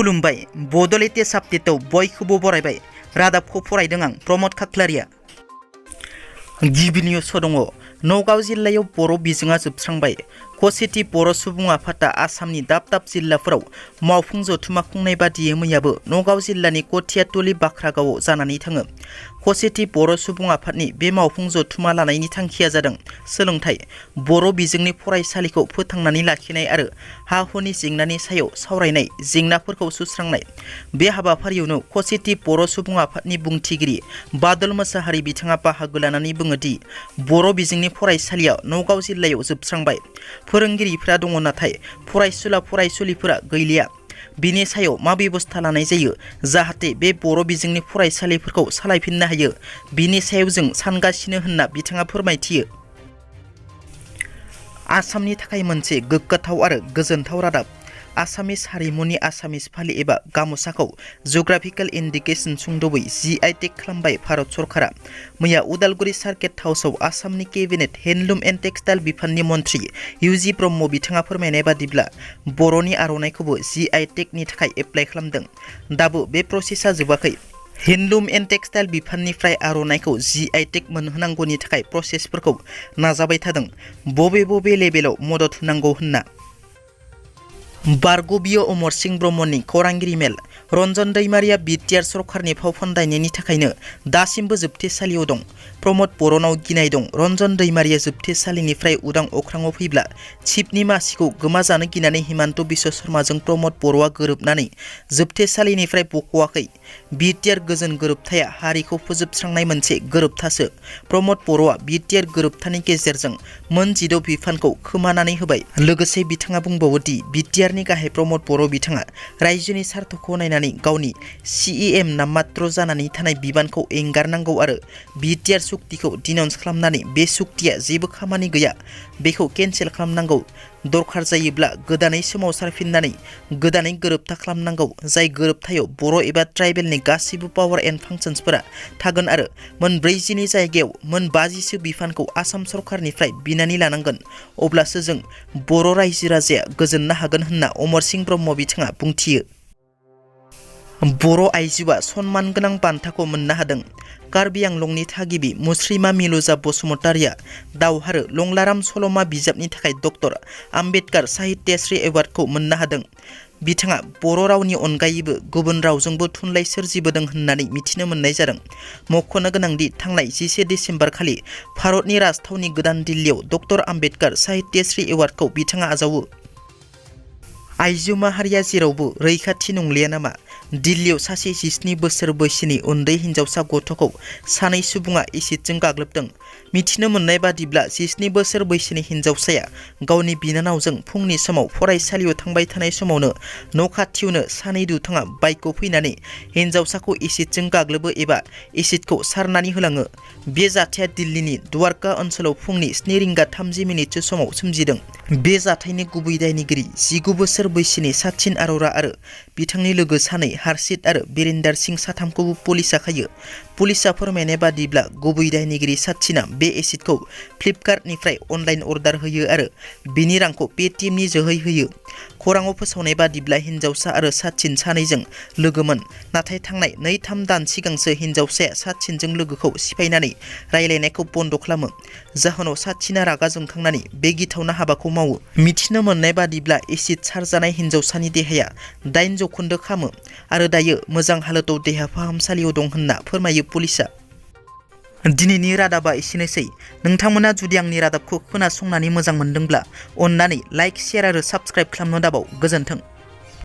खुलुमबाय बड' लेटेस्ट आपडेटआव बयखौबो बरायबाय। रादाबखौ फरायदों आं प्रमद खाख्लारिया। गिबि निउस दङ। नगाव जिल्लायाव बर' बिजोङा जोबस्रांबाय। खौसेथि बर' सुबुं आफादा आसामनि दाब दाब जिल्लाफोराव मावफुं जथुमा खुंनाय बादियै मैयाबो नगाव जिल्लानि कथियातुलि बाख्रागावआव जानानै थाङो। खौसेथि बर' सुबुं आफादनि बे मावफुं जथुमा लानायनि थांखिया जादों सोलोंथाइ, बर' बिजोंनि फरायसालिखौ फोथांनानै लाखिनाय आरो हा-हुनि जेंनानि सायाव सावरायनाय, जेंनाफोरखौ सुस्रांनाय। बे हाबाफारियावनो खौसेथि बर' सुबुं आफादनि बुंथिगिरि बादल मोसाहारि बिथाङा बाहागो लानानै बुङो दि बर' बिजोंनि फरायसालिया नगाव जिल्लायाव जोबस्रांबाय। फोरोंगिरिफोरा दङ नाथाय फरायसुला फरायसुलिफोरा गैलिया। बिनि सायाव मा बेबस्था लानाय जायो जाहाथे बे बर' बिजोंनि फरायसालिफोरखौ सालायफिननो हायो, बिनि सायाव जों सानगासिनो होनना बिथाङा फोरमायथियो। आसामनि थाखाय मोनसे गोग्गाथाव आरो गोजोनथाव रादाब। आसामिस हारिमुनि आसामिस फालि एबा गाम'साखौ जिअ'ग्राफिकेल इन्डिकेसन सुंद'बै GI टेग खालामबाय भारत सरकारा। मैया उदालगुरि सार्किट हाउसआव आसामनि केबिनेट हेन्डलुम एन्ड टेक्सटाइल बिफाननि मन्थ्रि UG ब्रह्म बिथाङा फोरमायनाय बादिब्ला बर'नि आर'नाइखौबो GI टेगनि थाखाय एप्लाइ खालामदों। दाबो बे प्रसेसा जोबाखै। हेन्डलुम एन्ड टेक्सटाइल बिफाननिफ्राय आर'नाइखौ GI टेग मोनहोनांगौनि थाखाय प्रसेसफोरखौ नाजाबाय थादों। बबे लेभेलाव मदद होनांगौ होनना। बारग'बियो अमर सिंह ब्रह्मनि खौरांगिरि मेल। रन्जन दैमारिया बिटिआर सरकारनि फावफान्दायनायनि थाखायनो दासिमबो जोबथेसालियाव दं। प्रमद बर'नाव गिनाय दं। रन्जन दैमारिया जोबथेसालिनिफ्राय उदां अख्राङाव फैब्ला चिफनि मासिखौ गोमाजानो गिनानै हिमान्त बिश्व शर्माजों प्रमद बर'आ गोरोबनानै जोबथेसालिनिफ्राय बख'आखै। बिटिआर गोजोन गोरोबथाया हारिखौ फोजोबस्रांनाय मोनसे गोरोबथासो। प्रमद बर'आ बिटिआर गोरोबथानि गेजेरजों मोन 16 बिफानखौ खोमानानै होबाय। लोगोसे बिथाङा बुंबावो दि बिटिआरनि गाहाय प्रमद बर' बिथाङा रायजोनि सार्थखौ नायनानै गावनि CEM नाममात्र जानानै थानाय बिबानखौ एंगारनांगौ आरो बिटिआर सुक्तिखौ डिनाउन्स खालामनानै बे सुक्तिया जेबो खामानि गैया बेखौ केन्सेल खालामनांगौ। दरखार जायोब्ला गोदानै सोमावसारफिननानै गोदानै गोरोबथा खालामनांगौ, जाय गोरोबथायाव बर' एबा ट्राइबेलनि गासैबो पावार एन्ड फांसन्सफोरा थागोन आरो मोन 40नि जायगायाव मोन 50सो बिफानखौ आसाम सरकारनिफ्राय बिनानै लानांगोन। अब्लासो जों बर' रायजो राजाया गोजोननो हागोन होनना अमर सिंह ब्रह्म बिथाङा बुंथियो। बर' आइजोआ सनमान गोनां बान्थाखौ मोननो हादों। कार्बि आंलंनि थागिबि मुस्रिमा मिलुजा बसुमतारिया दावहारु लंलाराम सल'मा बिजाबनि थाखाय डक्टर आम्बेडकार साहित्यश्री एवार्डखौ मोननो हादों। बिथाङा बर' रावनि अनगायैबो गुबुन रावजोंबो थुनलाइ सोरजिबोदों होननानै मिथिनो मोननाय जादों। मख'नो गोनांदि थांनाय 11 दिसेम्बर खालि भारतनि राजथावनि गोदान दिल्लीयाव डक्टर आम्बेडकार साहित्यश्री एवार्डखौ बिथाङा आजावो। आइजो माहारिया जेरावबो रैखाथि नंलिया नामा? दिल्लीयाव सासे 17 बोसोर बैसोनि उन्दै हिन्जावसा गथ'खौ सानै सुबुङा एसिडजों गाग्लोबदों। मिथिनो मोननाय बादिब्ला 17 बोसोर बैसोनि हिन्जावसाया गावनि बिनानावजों फुंनि समाव फरायसालियाव थांबाय थानाय समावनो न' खाथियावनो सानै दुथाङा बाइकआव फैनानै हिन्जावसाखौ एसिडजों गाग्लोबो एबा एसिडखौ सारनानै होलाङो। बे जाथाया दिल्लीनि द्वारका ओनसोलाव फुंनि 7:30 समाव सोमजिदों। बे जाथायनि गुबै दायनिगिरि 19 बोसोर बैसोनि साचिन अरोरा आरो बिथांनि लोगो सानै हार्षित आरो बीरेन्दर सिंह साथामखौबो पुलिसआ खायो। पुलिसआ फोरमायनाय बादिब्ला गुबै दायनिगिरि साचिनआ बे एसिडखौ फ्लिपकार्टनिफ्राय अनलाइन अर्डार होयो आरो बिनि रांखौ पेटिएमनि जोहै होयो। खौराङाव फोसावनाय बादिब्ला हिन्जावसा आरो साचिन सानैजों लोगोमोन, नाथाय थांनाय 2-3 दान सिगांसो हिन्जावसाया साचिनजों लोगोखौ सिफायनानै रायलायनायखौ बन्द' खालामो। जाहोनाव साचिनआ रागा जोंखांनानै बे गिथावना हाबाखौ मावो। मिथिनो मोननाय बादिब्ला एसिड सारजानाय हिन्जावसानि देहाया 8% खामो आरो दायो मोजां हालोदाव देहा फाहामसालियाव दं होनना फोरमायो पुलिसआ। दिनैनि रादाबा एसेनोसै। नोंथांमोना जुदि आंनि रादाबखौ खोनासंनानै मोजां मोनदोंब्ला अन्नानै लाइक, शेयार आरो साबस्क्राइब खालामनो दाबाव। गोजोन्थों।